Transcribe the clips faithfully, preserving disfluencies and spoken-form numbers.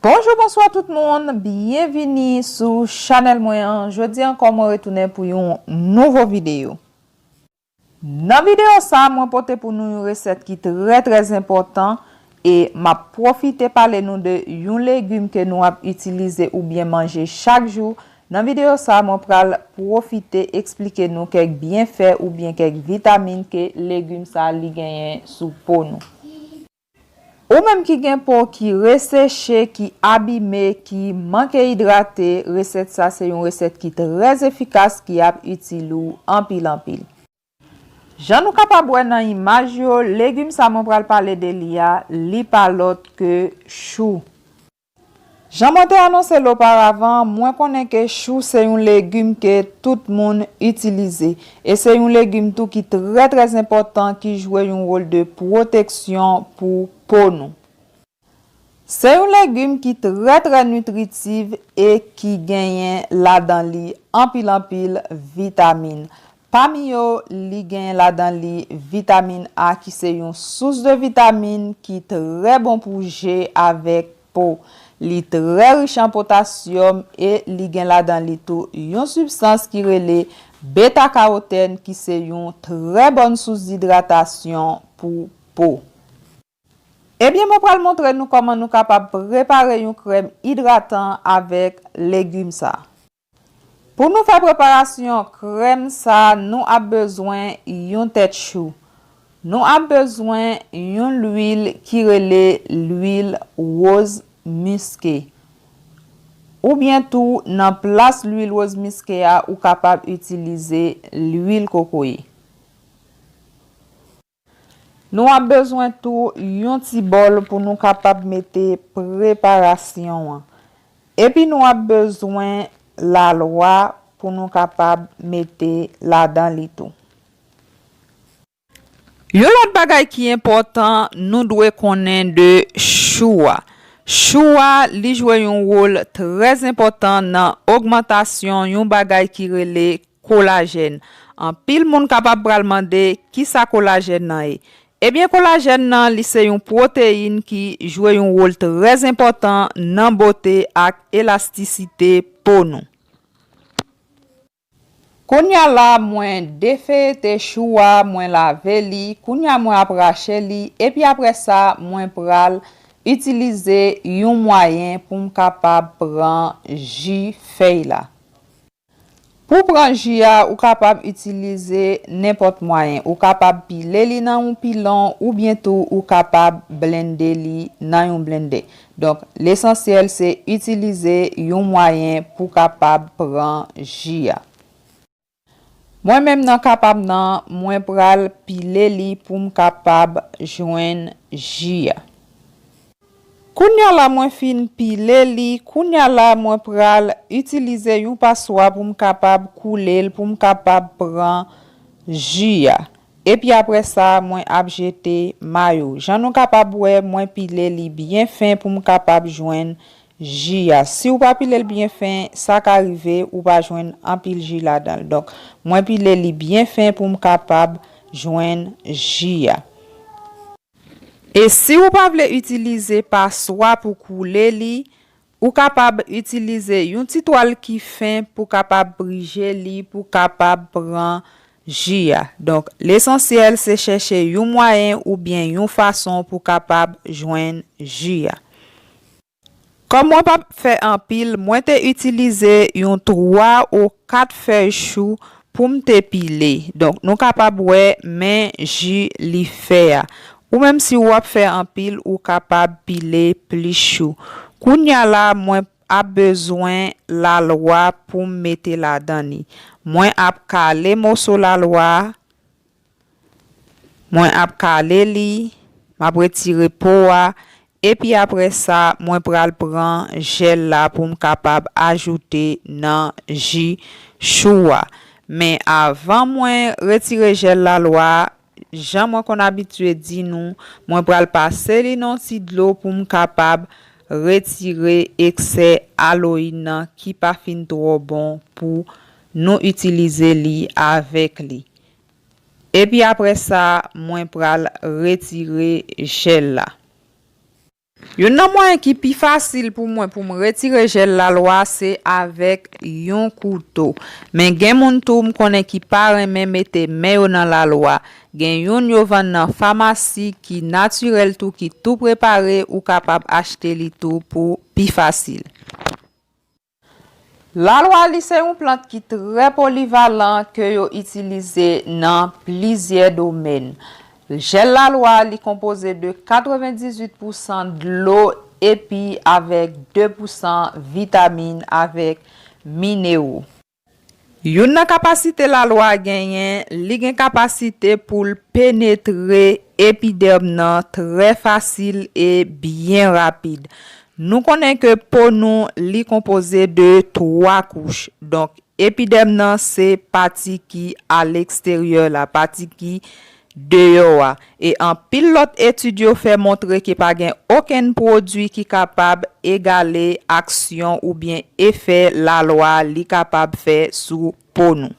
Bonjou, bonswa tout moun, byenvini sou chanèl mwen an. Jodi ankò mwen retounen pou yon nouvo videyo. Nan videyo sa, mwen pote pou nou yon resèt ki trè, trè enpòtan e m ap pwofite pale nou de yon legim ke nou ap itilize oubyen manje chak jou. Nan videyo sa, mwen pral pwofite eksplike nou kèk byenfè oubyen kèk vitamin ke legim sa li genyen sou po nou. Ou menm ki gen po ki reseche, ki abime, ki manke idrate, resèt sa se yon resèt ki trè efikas, ki ap itil ou anpil anpil. Jan nou kapab wè nan imaj yo, legim sa mwen pral pale de li a, li pa lòt ke chou. Jan mwen te anonse l oparavan, mwen konnen ke chou se yon legim ke tout moun itilize. E se yon legim tou ki trè, trè enpòtan, ki jwe yon wòl de pwoteksyon pou po nou. Se yon legim ki trè, trè nitritif e ki genyen ladan li anpil, anpil vitamin. Pami yo, li genyen ladan li vitamin A, ki se yon sous de vitamin ki trè bon pou je avèk po. Li trè rich an potasyòm e li gen ladan li tou yon sibstans ki rele beta karotèn, ki se yon trè bòn sous didratasyon pou po. Ebyen, mwen pral montre nou kòman nou kapab prepare yon krèm idratan avèk legim sa. Pou nou fè preparasyon krèm sa, nou ap bezwen yon tèt chou. Nou ap bezwen yon lwil ki rele lwil woz miske. Oubyen tou, nan plas lwil woz miske a, ou kapab itilize lwil kokoye. Nou ap bezwen tou yon ti bòl pou nou kapab mete preparasyon an. Epi nou ap bezwen lalwa pou nou kapab mete ladan li tou. Yon lòt bagay ki enpòtan, nou dwe konnen de chou a. Chou a, li jwe yon wòl trè enpòtan nan ogmantasyon yon bagay ki rele kolajèn. Anpil moun kapab pral mande, "Kisa kolajèn nan ye?" Ebyen, kolajèn nan, li se yon pwoteyin ki jwe yon wòl trè enpòtan nan bote ak elastisite po nou. Kounye a la, mwen defeyete chou a, mwen lave li. Kounye a, mwen ap rache li. Epi apre sa, mwen pral itilize yon mwayen pou m kapab pran ji fèy la. Pou pran ji a, ou kapab itilize nenpòt mwayen. Ou kapab pile li nan yon pilon oubyen tou ou kapab blende li nan yon blendè. Donk, lesansyèl se itilize yon mwayen pou kapab pran ji a. Mwen menm nan kapab nan, mwen pral pile li pou m kapab jwenn ji a. Kounye a la mwen fin pile li, kounye a la mwen pral itilize yon paswa pou m kapab koule l, pou m kapab pran ji a. Epi apre sa, mwen ap jete mayo. Jan nou kapab wè, mwen pile li byen fen pou m kapab jwenn ji a. Si w pa pile l byen fen, sa ka rive ou pa jwenn anpil ji ladan l. Donk, mwen pile li byen fen pou m kapab jwenn ji a. E si ou pa vle itilize paswa pou koule li, ou kapab itilize yon ti twal ki fen pou kapab brije li, pou kapab pran ji a. Donk, lesansyèl se chèche yon mwayen oubyen yon fason pou kapab jwenn ji a. Kòm mwen p ap fè anpil, mwen te itilize yon twa ou kat fèy chou pou m te pile. Donk, nou kapab wè men ji li fè a. Ou menm si w ap fè anpil, ou kapab pile plis chou. Kounye a la, mwen ap bezwen lalwa pou m mete ladan li. Mwen ap kale moso lalwa a. Mwen ap kale li, m ap retire po a, epi apre sa, mwen pral pran jèl la pou m kapab ajoute nan ji chou a. Men avan mwen retire jèl lalwa a, jan mwen konn abitye di nou, mwen pral pase li nan ti dlo pou m kapab retire eksè aloyin nan ki pa fin twò bon pou nou itilize li avèk li. Epi apre sa, mwen pral retire jèl la. Youn nan mwayen ki pi fasil pou mwen pou m retire jèl lalwa se avèk yon kouto. Men gen moun tou m konnen ki pa renmen mete men yo nan lalwa. Gen youn yo vann nan famasi ki natirèl tou, ki tou prepare, ou kapab achte li tou pou pi fasil. Lalwa li se yon plant ki trè polivalan ke yo itilize nan plizyè domèn. Jèl lalwa li konpoze de katrevendizuit pousan dlo epi avèk de pousan vitamin avèk minero. Youn nan kapasite lalwa genyen, li gen kapasite pou l penetre epidèm nan trè fasil e byen rapid. Nou konnen ke po nou li konpoze de twa kouch. Donk, epidèm nan se pati ki aleksteryè la, pati ki deyò a. E anpil lòt etid yo fè montre ke pa gen okenn pwodui ki kapab egale aksyon oubyen efè lalwa li kapab fè sou po nou.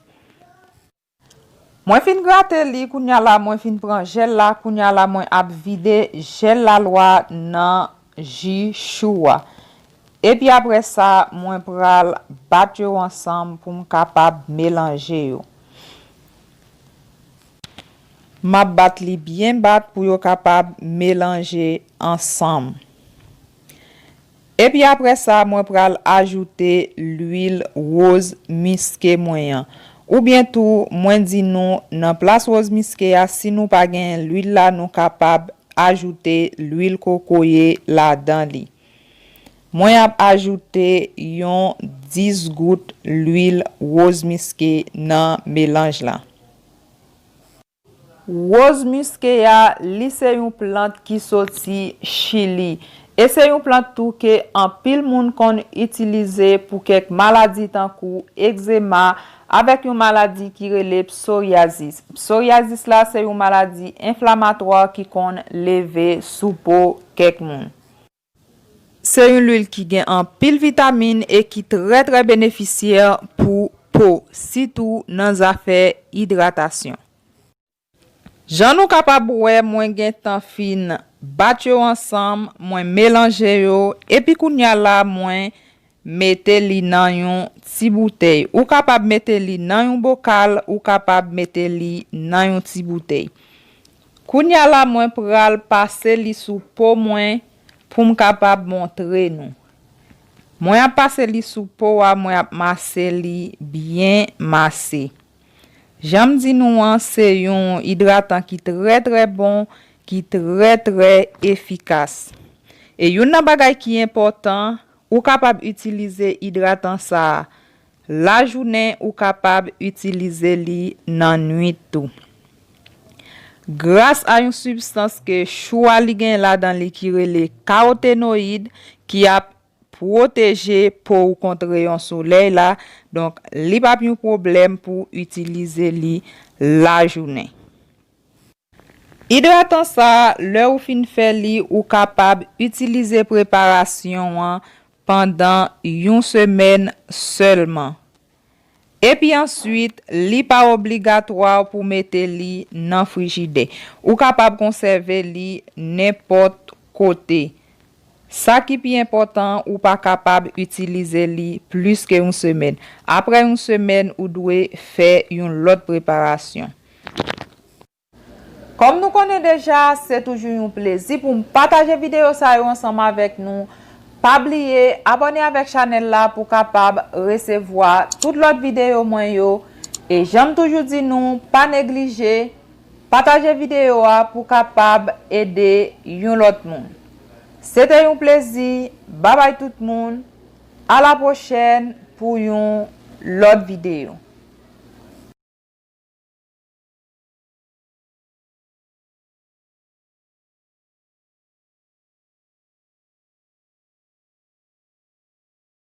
Mwen fin grate li, kounya la mwen fin pran jèl la, kounya la mwen ap vide jèl lalwa nan ji chou a. Epi apre sa, mwen pral bat yo ansanm pou m kapab melanje yo. M ap bat li byen bat pou yo kapab melanje ansanm. Epi apre sa, mwen pral ajoute lwil woz miske mwen an. Oubyen tou, mwen di nou, nan plas woz miske a, si nou pa gen lwil la, nou kapab ajoute lwil kokoye ladan li. Mwen ap ajoute yon dis gout lwil woz miske nan melanj la. Woz miske a, li se yon plant ki soti Chili. E se yon plant tou ke anpil moun konn itilize pou kèk maladi tankou egzema, avèk yon maladi ki rele psoriyazis. Psoriyazis la se yon maladi enflamatwa ki konn leve sou po kèk moun. Se yon lwil ki gen anpil vitamin e ki trè, trè benefisyè pou po, sitou nan zafè idratasyon. Jan nou kapab wè, mwen gentan fin bat yo ansanm, mwen melanje yo, epi kounya la, mwen mete li nan yon ti boutèy. Ou kapab mete li nan yon bokal, ou kapab mete li nan yon ti boutèy. Kounya la, mwen pral pase li sou po mwen pou m kapab montre nou. Mwen ap pase li sou po a, mwen ap mase li byen mase. Jan m di nou an, se yon idratan ki trè, trè bon, ki trè, trè efikas. E youn nan bagay ki enpòtan, ou kapab itilize idratan sa a lajounen, ou kapab itilize li nan nwit tou. Gras a yon sibstans ke chou a li gen ladan li ki rele kawotenoyid, ki ap pwoteje po ou kont reyon solèy la, donk li p ap yon pwoblèm pou itilize li lajounen. Idratan sa a, lè ou fin fè li, ou kapab itilize preparasyon an pandan yon semèn sèlman. Epi answit, li pa obligatwa pou mete li nan frijidè. Ou kapab konsève li nenpòt kote. Sa ki pi enpòtan, ou pa kapab itilize li plis ke yon semèn. Apre yon semèn, ou dwe fè yon lòt preparasyon. Kòm nou konnen deja, se toujou yon plezi pou m pataje videyo sa yo ansanm avèk nou. Pa bliye abòne avèk chanèl la pou kapab resevwa tout lòt videyo mwen yo. E jan m toujou di nou, pa neglije pataje videyo a pou kapab ede yon lòt moun. Se te yon plezi. Babay tout moun. A la pwochèn pou yon lòt videyo.